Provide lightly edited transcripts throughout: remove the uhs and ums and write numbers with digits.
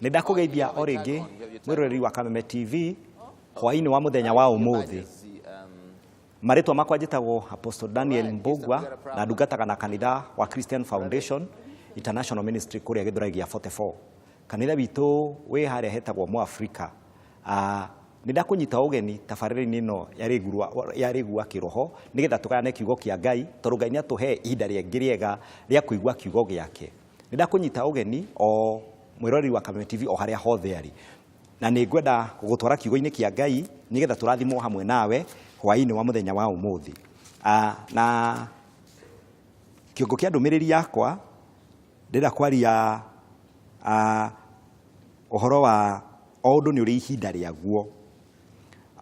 Nĩ ndakũgeithia o rĩngĩ mwĩroreri wa Kameme TV hwaĩ-inĩ wa mũthenya wa ũmũthĩ. Marĩtwa makwa njĩtagwo Apostle Daniel Mbũgua na ndungataga na kanitha wa Christian Foundation International Ministry kũrĩa Gĩthũrai gĩa 44. Kanitha witũ wĩ harĩa hetagwo Mũafrika. Ah, nĩ ndakũnyita ũgeni tabarĩra-inĩ ĩno ya rĩgu wa kĩroho nĩgetha tũgayane kiugo kĩa Ngai tondũ Ngai nĩ atũhe ihinda rĩngĩ rĩega rĩa kũigua kiugo gĩake. Nĩ ndakũnyita ũgeni o mwĩroreri wa Kameme TV o harĩa hothe arĩ. Na nĩ ngwenda gũgũtwara kiugo-inĩ kĩa Ngai nĩgetha tũrathimwo hamwe nawe hwaĩ-inĩ wa mũthenya wa ũmũthĩ. Ah, na kĩongo kĩa ndũmĩrĩri yakwa ndĩrenda kwaria ah, ũhoro wa o ũndũ nĩ ũrĩ ihinda rĩaguo.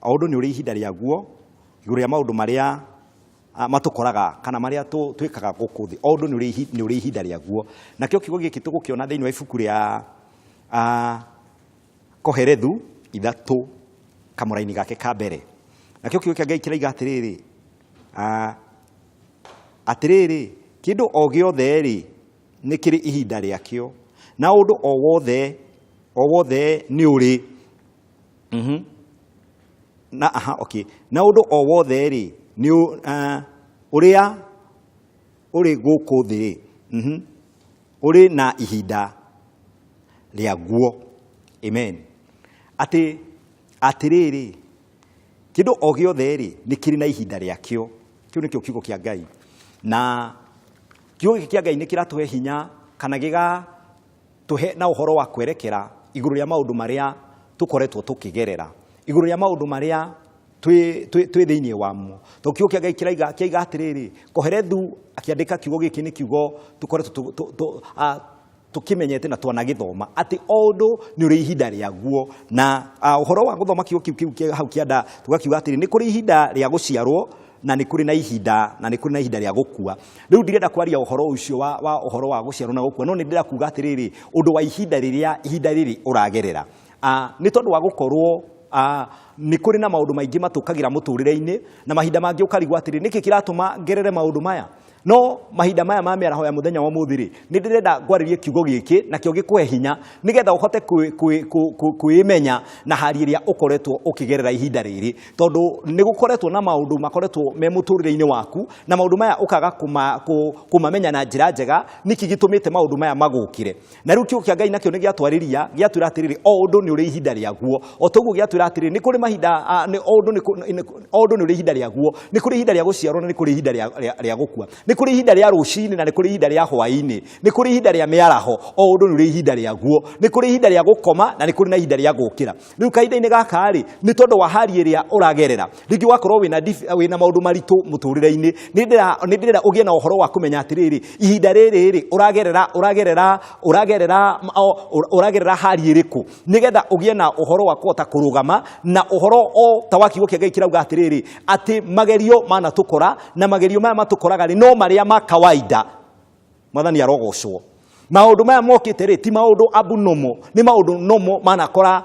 O ũndũ nĩ ũrĩ ihinda rĩaguo igũrũ rĩa maũndũ marĩa matũkoraga kana marĩa twĩkaga gũkũ thĩ. O ũndũ nĩ ũrĩ ihinda rĩaguo. Nakĩo kiugo gĩkĩ tũgũkĩona thĩinĩ wa ibuku rĩa Kohelethu 3 kamũraini gake ka mbere. Nakĩo kiugo kĩa Ngai kĩraiga atĩrĩrĩ, atĩrĩrĩ, kĩndũ o gĩothe-rĩ, nĩ kĩrĩ ihinda rĩakĩo, na ũndũ o wothe, o wothe nĩ ũrĩ, na, aha, okay. Na ũndũ o wothe rĩ, nĩ ũrĩa ũrĩ gũkũ thĩ rĩ, ũrĩ na ihinda rĩaguo. Amen. Atĩ, atĩrĩrĩ, kĩndũ o gĩothe rĩ, nĩ kĩrĩ na ihinda rĩakĩo. Kĩu nĩkĩo kiugo kĩa Ngai. Na kiugo gĩkĩ kĩa Ngai nĩ kĩratũhe hinya kana gĩgatũhe na ũhoro wa kwerekera igũrũ rĩa maũndũ marĩa tũkoretwo tũkĩgerera, igũrũ rĩa maũndũ marĩa twĩ thĩinĩ wamo. Tondũ kiugo kĩa Ngai kĩraiga atĩrĩrĩ, Kohelethu akĩandĩka kiugo gĩkĩ nĩ kiugo tũkoretwo tũkĩmenyete na twanagĩthoma atĩ o ũndũ nĩ ũrĩ ihinda rĩaguo. Na ũhoro wa gũthoma kiugo kĩu kĩu hau kĩanda tũgakiuga atĩrĩ, nĩ kũrĩ ihinda rĩa gũciarwo na nĩ kũrĩ na ihinda, na nĩ kũrĩ na ihinda rĩa gũkua. Rĩu ndirenda kwaria ũhoro ũcio wa ũhoro wa gũciarwo na gũkua, no nĩ ndĩrenda kuga atĩrĩrĩ, ũndũ wa ihinda rĩrĩa, ihinda rĩrĩ ũragerera. Nĩ tondũ wa gũkorwo nĩ kũrĩ na maũndũ maingĩ matũkagĩra mũtũrĩre-inĩ, na mahinda mangĩ ũkarigwo atĩrĩ, nĩkĩ kĩratũma ngerere maũndũ maya? No mahinda maya ma mĩaraho ya mũthenya wa ũmũthĩ rĩ, nĩ ndĩrenda ngwarĩrie kiugo gĩkĩ nakĩo gĩkũhe hinya nĩgetha ũhote kwĩmenya na hali ĩrĩa ũkoretwo ũkĩgerera ihinda rĩrĩ, tondũ nĩ gũkoretwo na maũndũ makoretwo me mũtũrĩre-inĩ waku, na maũndũ maya ũkaga kũmamenya na njĩra njega nĩkĩ gĩtũmĩte maũndũ maya magũkĩre. Na rĩu kiugo kĩa Ngai nakĩo nĩ gĩatwarĩria, gĩatwĩra atĩrĩrĩ, o ũndũ nĩ ũrĩ ihinda rĩaguo. O ta ũguo gĩatwĩra atĩrĩrĩ, nĩ kũrĩ mahinda, nĩ, o ũndũ nĩ kũ-, nĩ, o ũndũ nĩ ũrĩ ihinda rĩaguo. Nĩ kũrĩ ihinda rĩa gũciarwo na nĩ kũrĩ ihinda rĩa gũkua. Nĩ kũrĩ ihinda rĩa rũcinĩ na nĩ kũrĩ ihinda rĩa hwaĩ-inĩ. Nĩ kũrĩ ihinda rĩa mĩaraho, o ũndũ nĩ ũrĩ ihinda rĩaguo. Nĩ kũrĩ ihinda rĩa gũkoma na nĩ kũrĩ na ihinda rĩa gũkĩra. Rĩu kahinda-inĩ gaka rĩ, nĩ tondũ wa hali ĩrĩa ũragerera, rĩngĩ ũgakorwo wĩna maũndũ maritũ mũtũrĩre-inĩ. Nĩ ndĩrenda ũgĩe na ũhoro wa kũmenya atĩrĩrĩ, ihinda rĩrĩ rĩ, ũragerera hali ĩrĩkũ, nĩgetha ũgĩe na ũhoro wa kũhota kũrũgama na ũhoro o ta wa kiugo kĩa Ngai kĩrauga atĩrĩrĩ, atĩ magerio manatũkora, na magerio maya matũkoraga rĩ, no marĩa ma kawaida. Mwathani arogocwo. Maũndũ maya mokĩte rĩ, ti maũndũ abnormal, nĩ maũndũ normal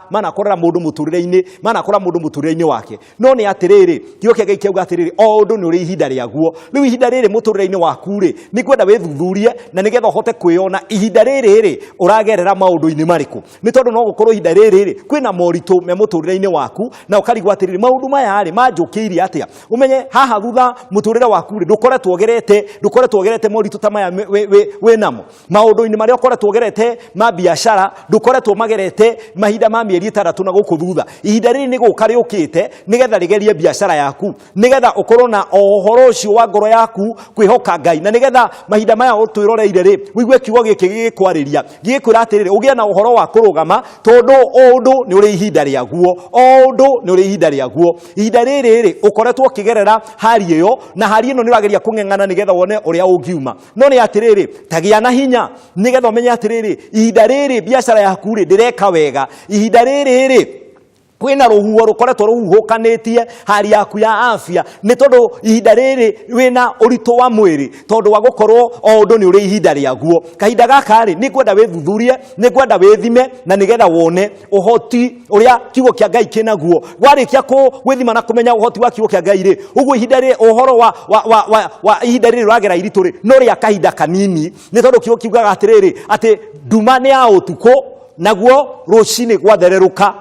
manakorera mũndũ mũtũrĩre-inĩ, manakora mũndũ mũtũrĩre-inĩ wake. No nĩ atĩrĩrĩ, kiugo kĩa Ngai kĩauga atĩrĩrĩ, o ũndũ nĩ ũrĩ ihinda rĩaguo. Rĩu ihinda rĩrĩ mũtũrĩre-inĩ waku rĩ, nĩ ngwenda wĩthuthurie na nĩgetha ũhote kwĩyona ihinda rĩrĩ rĩ, ũragerera maũndũ-inĩ marĩkũ. Nĩ tondũ no gũkorwo ihinda rĩrĩ rĩ, kwĩna moritũ me mũtũrĩre-inĩ waku, na ũkarigwo atĩrĩrĩ, maũndũ maya rĩ, manjũkĩirie atĩa? Umenye haha thutha mũtũrĩre waku rĩ, ndũkoretwo ũgerete, ndũkoretwo ũgerete moritũ ta maya wĩ namo. Maũndũ-inĩ marĩa ũkoretwo ũgerete ma biacara, ndũkoretwo magerete mahinda ma mĩeri 6 na gũkũ thutha. Ihinda rĩrĩ nĩ gũka rĩũkĩte nĩgetha rĩgerie biacara yaku, nĩgetha ũkorwo na o ũhoro ũcio wa ngoro yaku kwĩhoka Ngai, na nĩgetha mahinda maya ũtwĩroreire rĩ, ũigue kiugo gĩkĩ gĩgĩkwarĩria, gĩgĩkwĩra atĩrĩrĩ, ũgĩe na ũhoro wa kũrũgama, tondũ o ũndũ nĩ ũrĩ ihinda rĩaguo, o ũndũ nĩ ũrĩ ihinda rĩaguo. Ihinda rĩrĩ rĩ, ũkoretwo ũkĩgerera hali ĩyo, na hali ĩno nĩ ũrageria kũng'eng'ana nĩgetha wone ũrĩa ũngiuma. No nĩ atĩrĩrĩ, ta gĩa na hinya nĩgetha ũmenye atĩrĩrĩ, ihinda rĩrĩ biacara yaku rĩ, ndĩreka wega. Ihinda rĩrĩ rĩ, kwĩna rũhuho rũkoretwo rũhuhũkanĩtie hali yaku ya afya, nĩ tondũ ihinda rĩrĩ wĩna ũritũ wa mwĩrĩ, tondũ wa gũkorwo o ũndũ nĩ ũrĩ ihinda rĩaguo. Kahinda gaka rĩ, nĩ ngwenda wĩthuthurie, nĩ ngwenda wĩthime, na nĩgetha wone ũhoti ũrĩa kiugo kĩa Ngai kĩnaguo. Warĩkia gwĩthima na kũmenya ũhoti wa kiugo kĩa Ngai rĩ, ũguo ihinda rĩ, ũhoro wa ihinda rĩrĩ ũragera iritũ rĩ, no rĩa kahinda kanini, nĩ tondũ kiugo kiugaga atĩrĩrĩ, atĩ nduma nĩ ya ũtukũ, Naguo rũcinĩ gwathererũka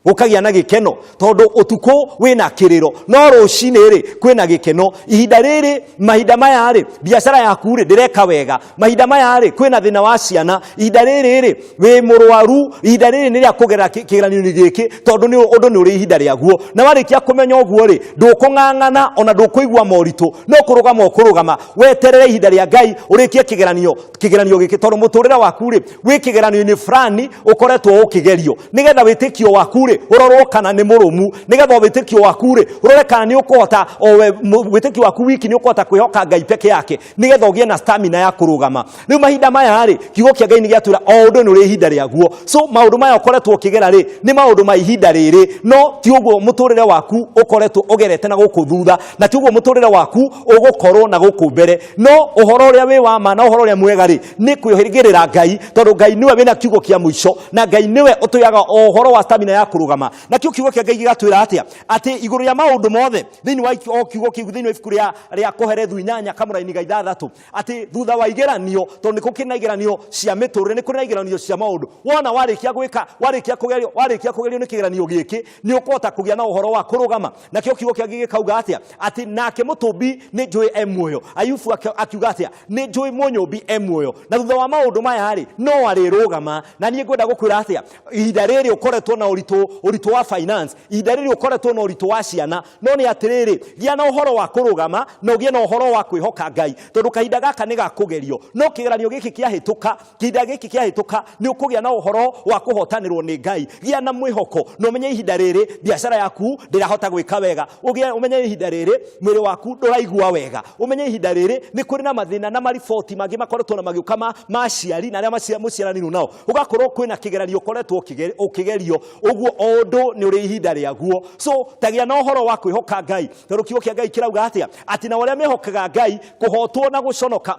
gũkagĩa na gĩkeno, tondũ ũtukũ wĩna kĩrĩro, no rũcinĩ rĩ kwĩna gĩkeno. Ihinda rĩrĩ, mahinda maya rĩ, biacara yaku rĩ ndĩreka wega. Mahinda maya rĩ, kwĩna thĩna wa ciana. Ihinda rĩrĩ rĩ, wĩ mũrwaru. Ihinda rĩrĩ nĩ rĩa kũgerera kĩgeranio-inĩ gĩkĩ, tondũ nĩ ũndũ nĩ ũrĩ ihinda rĩaguo. Na warĩkia kũmenya ũguo rĩ, ndũkũng'ang'ana ona ndũkũigua moritũ, no kũrũgama ũkũrũgama weterere ihinda rĩa Ngai ũrĩkie kĩgeranio gĩkĩ, tondũ mũtũrĩre waku rĩ wĩ kĩgeranio-inĩ fulani ũkoretwo ũkĩgerio, nĩgetha wĩtĩkio waku rĩ ũrorwo kana nĩ mũrũmu, nĩgetha wĩtĩkio waku rĩ ũrore kana nĩ ũkũhota, o we wĩtĩkio waku wiki nĩ ũkũhota kwĩhoka Ngai peke yake, nĩgetha ũgĩe na stamina ya kũrũgama. Rĩu mahinda maya rĩ, kiugo kĩa Ngai nĩ gĩatwĩra o ũndũ nĩ ũrĩ ihinda rĩaguo. So maũndũ maya ũkoretwo ũkĩgera rĩ, nĩ maũndũ ma ihinda rĩrĩ, no ti ũguo mũtũrĩre waku ũkoretwo ũgerete na gũkũ thutha, na ti ũguo mũtũrĩre waku ũgũkorwo na gũkũ mbere. No ũhoro ũrĩa wĩ wa ma na ũhoro ũrĩa mwega rĩ, nĩ kwĩhĩgĩrĩra Ngai, tondũ Ngai nĩwe wĩna kiugo kĩa mũico, na Ngai nĩwe ũtũheaga o ũhoro wa stamina ya kũrũgama. Nakĩo kiugo kĩa Ngai gĩgatwĩra atĩa? Atĩ igũrũ rĩa maũndũ mothe, thĩinĩ wa o kiugo kĩu thĩinĩ wa ibuku rĩa Kohelethu 8 kamũraini ga 6, atĩ thutha wa igeranio, tondũ nĩ gũkĩrĩ na igeranio cia mĩtũrĩre, nĩ kũrĩ na igeranio cia maũndũ, wona warĩkia gwĩka, warĩkia kũgerio, warĩkia kũgerio nĩ kĩgeranio gĩkĩ, nĩ ũkũhota kũgĩa na ũhoro wa kũrũgama. Nakĩo kiugo kĩa Ngai gĩkauga atĩa? Atĩ nake mũtũmbi nĩ njũĩ e muoyo. Ayubu akiuga atĩa? Nĩ njũĩ mũnyũmbi e muoyo, na thutha wa maũndũ maya rĩ, no arĩrũgama. Na niĩ ngwenda gũkwĩra atĩa? Ihinda rĩrĩ ũkoretwo na ũritũ wa finance, ihinda rĩrĩ ũkoretwo na ũritũ wa ciana, no nĩ atĩrĩrĩ, gĩa na ũhoro wa kũrũgama na ũgĩe na ũhoro wa kwĩhoka Ngai, tondũ kahinda gaka nĩ ga kũgerio. No kĩgeranio gĩkĩ kĩahĩtũka, kĩhinda gĩkĩ kĩahĩtũka, nĩ ũkũgĩa na ũhoro wa kũhotanĩrwo nĩ Ngai. Gĩa na mwĩhoko na ũmenye ihinda rĩrĩ biacara yaku ndĩrahota gwĩka wega, ũmenye ihinda rĩrĩ mwĩrĩ waku ndũraigua wega, ũmenye ihinda rĩrĩ nĩ kũrĩ na mathĩna na mariboti mangĩ makoretwo na magĩũka ma aciari na arĩa mũciaranirwo nao, ũgakorwo kwĩna kĩgeranio ũkoretwo ũkĩgerio. Ũguo o ũndũ nĩ ũrĩ ihinda rĩaguo. So tagĩa na ũhoro wa kwĩhoka Ngai, tondũ kiugo kĩa Ngai kĩrauga atĩa? Atĩ nao arĩa mehokaga Ngai, kũhotwo na gũconoka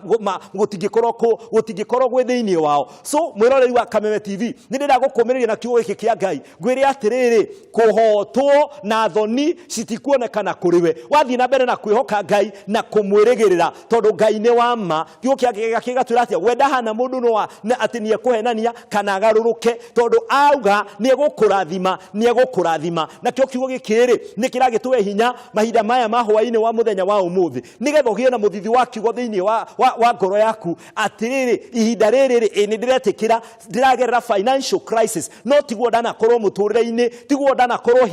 gũtingĩkorwo gwĩ thĩinĩ wao. So mwĩroreri wa Kameme TV, nĩ ndĩrenda gũkũmĩrĩria na kiugo gĩkĩ kĩa Ngai, ngwĩre atĩrĩrĩ, kũhotwo na thoni citikuonekana kũrĩ we wathiĩ na mbere na kwĩhoka Ngai na kũmwĩrĩgĩrĩra, tondũ Ngai nĩ wa ma. Kiugo kĩa Ngai gĩgatwĩra atĩa? We ndahana mũndũ no na atĩ nĩ ekũhenania kana agarũrũke, tondũ auga nĩ egũkũrathima, nĩ egũkũrathima. Nakĩo kiugo gĩkĩ rĩ, nĩ kĩragĩtũhe hinya mahinda maya ma hwaĩ-inĩ wa mũthenya wa ũmũthĩ, nĩgetha ũgĩe na mũthithi wa kiugo thĩinĩ wa ngoro yaku, atĩrĩrĩ, ihinda rĩrĩ rĩ, ĩ, nĩ ndĩretĩkĩra ndĩragerera financial crisis, no tiguo ndanakorwo mũtũrĩre-inĩ, tiguo ndanakorwo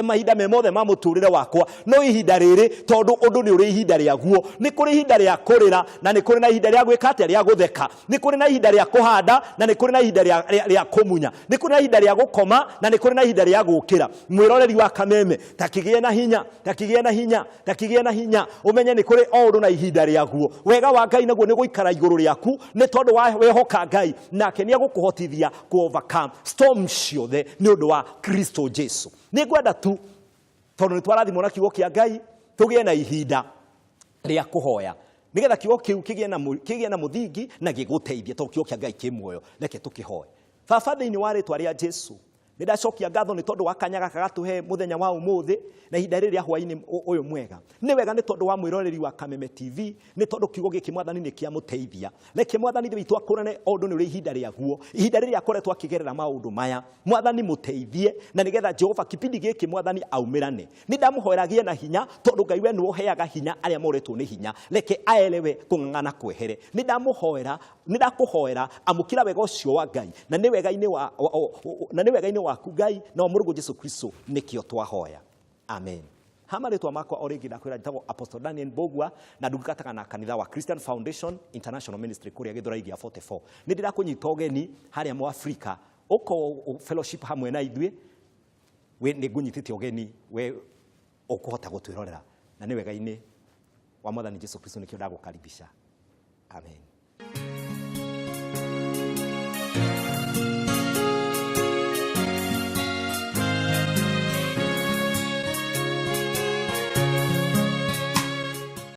mahinda me mothe ma mũtũrĩre wakwa, no ihinda rĩrĩ, tondũ ũndũ nĩ ũrĩ ihinda rĩaguo. Nĩ kũrĩ ihinda rĩa kũrĩra na nĩ kũrĩ na ihinda rĩa gwĩka atĩa? Rĩa gũtheka. Nĩ kũrĩ na ihinda rĩa kũhanda na nĩ kũrĩ na ihinda rĩa kũmunya. Nĩ kũrĩ na ihinda rĩa gũkoma na nĩ kũrĩ na ihinda rĩa gũũkĩra. Mwĩroreri wa Kameme, ta kĩgĩe na hinya, ta kĩgĩe na hinya, ta kĩgĩe na hinya, ũmenye nĩ kũrĩ o ũndũ na ihinda rĩaguo. Wega wa Ngai naguo nĩ gũikara igũrũ rĩaku, nĩ tondũ wa wehoka Ngai, nake nĩ egũkũhotithia kũ overcome storm ciothe nĩ ũndũ wa Kristo Jesu. Nĩ ngwenda tu, tondũ nĩ twarathimwo na kiugo kĩa Ngai, tũgĩe na ihinda rĩa kũhoya, nĩgetha kiugo kĩu kĩgĩe na mũthingi na gĩgũteithie, tondũ kiugo kĩa Ngai kĩ muoyo. Reke tũkĩhoe. Baba, thĩinĩ wa rĩtwa rĩa Jesu, nĩ ndacokia ngatho nĩ tondũ wa kanya gaka gatũhe mũthenya wa ũmũthĩ na ihinda rĩrĩ rĩa hwaĩ-inĩ ũyũ mwega. Nĩ wega nĩ tondũ wa mwĩroreri wa Kameme TV, nĩ tondũ kiugo gĩkĩ Mwathani nĩ kĩamũteithia. Reke Mwathani Ithe witũ akũrane o ũndũ nĩ ũrĩ ihinda rĩaguo. Ihinda rĩrĩa akoretwo akĩgerera maũndũ maya, Mwathani mũteithie, na nĩgetha Jehova kipindi gĩkĩ Mwathani aumĩrane. Nĩ ndamũhoera agĩe na hinya, tondũ Ngai we nĩwe ũheaga hinya arĩa morĩtwo nĩ hinya. Reke aelewe kũng'ang'ana kwehere. Nĩ ndamũhoera, nĩ ndakũhoera, amũkĩra wega ũcio wa Ngai, na nĩ wega-inĩ wa, o, o, o, na nĩ wega-inĩ waku Ngai na wa Mũrũguo Jesu Kristo nĩkĩo twahoya. Amen. Ha marĩtwa makwa o rĩngĩ ndakwĩra njĩtagwo Apostle Daniel Mbũgua na ndungataga na kanitha wa Christian Foundation International Ministry kũrĩa Gĩthũrai gĩa 44. Nĩ ndĩrakũnyita ũgeni harĩa Mũafrika ũka fellowship hamwe na ithuĩ. We nĩ ngũnyitĩte ũgeni, we ũkũhota gũtwĩrorera, na nĩ wega-inĩ wa Mwathani Jesu Kristo nĩkĩo ndagũkaribisha. Amen.